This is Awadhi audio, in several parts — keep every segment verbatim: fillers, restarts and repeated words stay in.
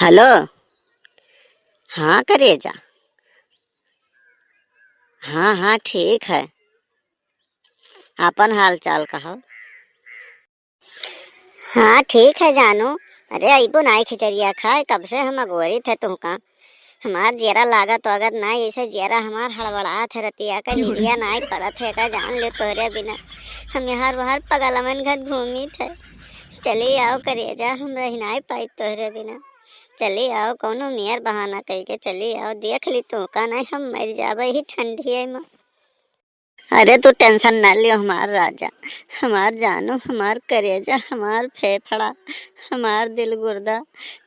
हेलो। हाँ करेजा। हाँ, हाँ, ठीक है। आपन हाल चाल कहो। हाँ, ठीक है जानू। अरे, अइबो नाई खिचड़िया खाए, कब से हम अगोरित है तुहका। हमार जियरा लागत वागत नाई, ऐसे जियरा हमार हड़बड़ात है, रतिया का निंदिया नाई पड़त है, का जान ले तोहरे बिना। हम यहाँ वहाँ पगलमन घट घूमित है। चली आओ करेजा, हम रह नाई पाई तोहरे बिना। चली आओ, कौनो मेर बहाना कइके चली आओ, देख ली तुहका नाई, हम मर जाबे ही ठंडिये में। अरे तू tension ना लियो हमार राजा, हमार जानू, हमार करेजा, हमार फेफड़ा, हमार दिल गुर्दा,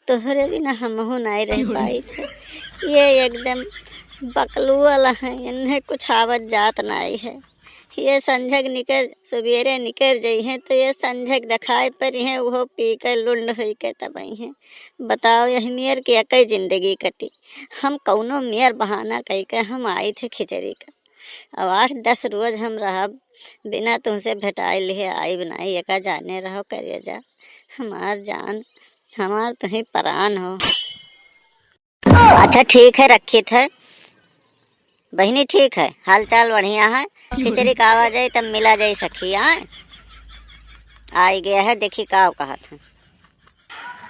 तोहरे बिना हमहू नाई रह पाई। ये एकदम बकलू वाला है, इन्हें कुछ आवत जात नाई है। ये संझक निकर, सुबेरे निकर जइहें तो ये संझक देखाए परिहें, उहो पी के लुंड होई के तब अइहें। बताओ, यही मेर के एकई जिंदगी कटी। हम कौनो मेर बहाना कइके हम आइत है खिचड़ी का। अब आठ दस रोज हम रहब, बिना तुहसे भेटाए लिहे आइब नाई, एका जाने रहो करेजा, हमार जान, हमार तुही परान हो। अच्छा ठीक है, रखित है। बहिनी ठीक है, हाल चाल बढ़िया है, खिचड़ी का आवा जाई तब मिला जाई सखी, आए? आई गया है, देखी का कहत है।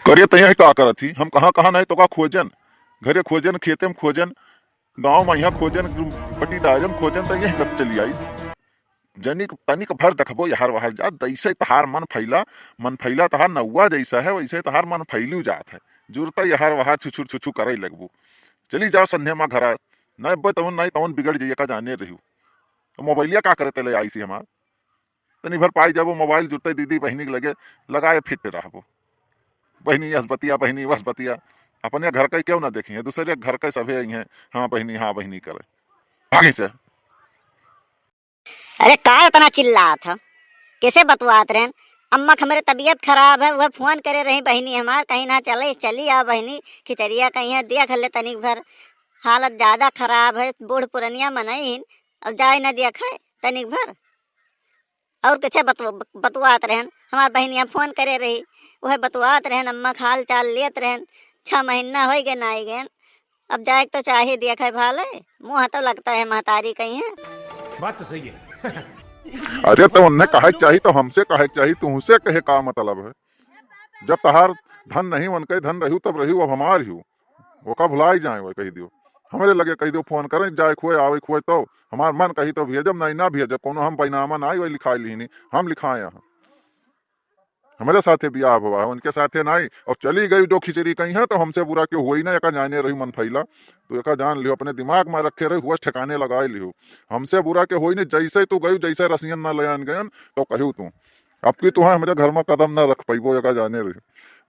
करिए तैयार का करत ही, हम कहाँ कहाँ नाई तोका खोजन, घरे खोजन, खेते में खोजन, गाँव में यहाँ खोजन, पटीदारे में खोजन, तो यही कब चली आइस। जनिक तनिक भर देखबो यहर वहर जात, जैसे तहार मन फैला, मन फैला तहार नौवा जैसा है, वैसे तहार मन फैलू जात है। जुरता यहर वहर छुछुर छुछु करे लगबो। चली जाओ संध्या माँ घरा, नहीं बे तवन नहीं तवन बिगड़ जाइए का जाने रहियो। तो मोबाइलिया का करे तले आइसी हमार? तनी भर पाई जाबो मोबाइल जुरते दीदी बहिनी के लगे लगाए फिट रहबो। बहिनी यस बतिया, बहिनी वस बतिया। अपने घर के क्यों ना देखी है, दूसरे घर के सभे आई हैं, हाँ बहिनी, हाँ बहिनी करे। भागी से। अरे का इतना चिल्लात ह? कैसे बतुआत रहन? अम्मा के हमरे तबीयत खराब है, वह फोन करे रही बहिनी हमार, कहीं ना चले, चली आ बहिनी, खिचड़िया कहीं है, देख ले तनिक भर, हालत ज्यादा खराब है, बूढ़ पुरनिया मनई हिन, अब जाए ना देखे तनिक भर। और कैसे बतु-, बतुआत रहन, हमार बहिनिया फोन करे रही, वह बतुआत रहन, अम्मा के हाल चाल लेत रहन, छह महीना होई गए ना आई गए, अब जाए के तो चाहे देखे भाले, मुँह तो लगता है महतारी कहीं है। बात तो सही है। अरे तो उन्हें कहे के चाही तो हमसे कहे के चाही, तुमसे कहे का मतलब है? जब तहार धन नहीं उनके धन रही तब रही, अब हमार ही हो। ओका भुलाई जाए वह कही दियो, हमरे लगे कही दियो, फोन करें जाए खोए आवे खोए तो हमार मन कही तो भेजब, नहीं ना भेजब, कोनो हम बैनामा ना आई वही लिखाई ली नहीं, हम लिखाए यहाँ। हमरे साथे बियाह हुआ है, उनके साथे नाई। और चली गई जो खिचड़ी कहीं है, तो हमसे बुरा क्यों हुई ना, एका जाने रही मन फैला, तो एका जान लियो, अपने दिमाग में रखे रही, हुआ ठिकाने लगाए लियो। हमसे बुरा क्यों हुई नहीं, जैसे तू गई, जैसे रसियन ना ले आन गयन, तो कहू तू। अब की तुहाँ हमरे घर में कदम ना रख पैबो, एका जाने रही।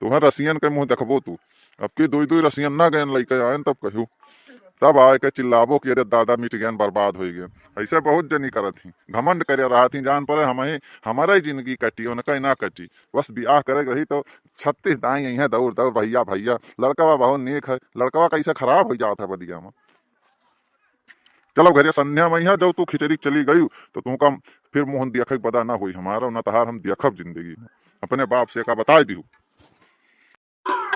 तुहाँ रसियन के मुँह देखबो तू। अब की दुई दुई रसियन ना गयन लइके आयन, तब कहू। तब आए के चिल्लाबो कि अरे दादा मिट गयन, बर्बाद होई गयन। ऐसे बहुत जनी करत ही, घमंड करे रहत ही, जान पड़े हम ही, हमारा ही जिंदगी कटी, उनका ही ना कटी। बस बियाह करे के रही तो छत्तीस दाई यहीं दौड़ दौड़, भैया भैया, लड़कवा बहुत नेक है, लड़कवा कैसे खराब हो जात है बदिया में। चलो घरे संध्या में यहाँ जब तू खिचड़ी चली गई तो तुमका फिर मुँह देखे के बदा ना होई हमारा, ना तहार हम देखब जिंदगी में। अपने बाप से का बताए दिहू।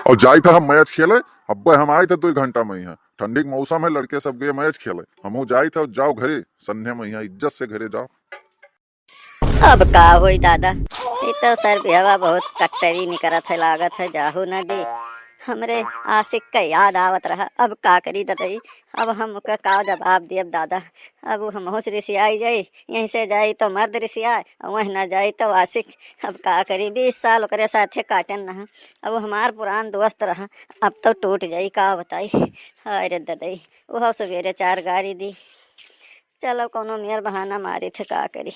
और जाई था हम मैच खेले, अब हम आए थे दो घंटा में यहाँ, ठंडी के मौसम है, लड़के सब गए मैच खेले, हमहू जाई थे। जाओ घरे, संध्या में यहाँ इज्जत से घरे जाओ। अब का होई दादा, ई तो सर बिहवा बहुत कट्टरी निकरत है, लागत है जाहू न दी। हमरे आशिक का याद आवत रहा, अब का करी ददई, अब हम ओका का जवाब दियब दादा। अब उ हमहू से रिसियाई जाई, यहीं से जाई तो मर्द रिसियाए, और वहीं ना जाई तो आशिक। अब का करी, बीस साल ओकरे साथे काटेन रहा, अब उ हमार पुरान दोस्त रहा, अब तो टूट जाई, का बताई। हाय रे ददई, उहो सवेरे चार गारी दी। चलो कौनो मेर बहाना मारी थे, का करी।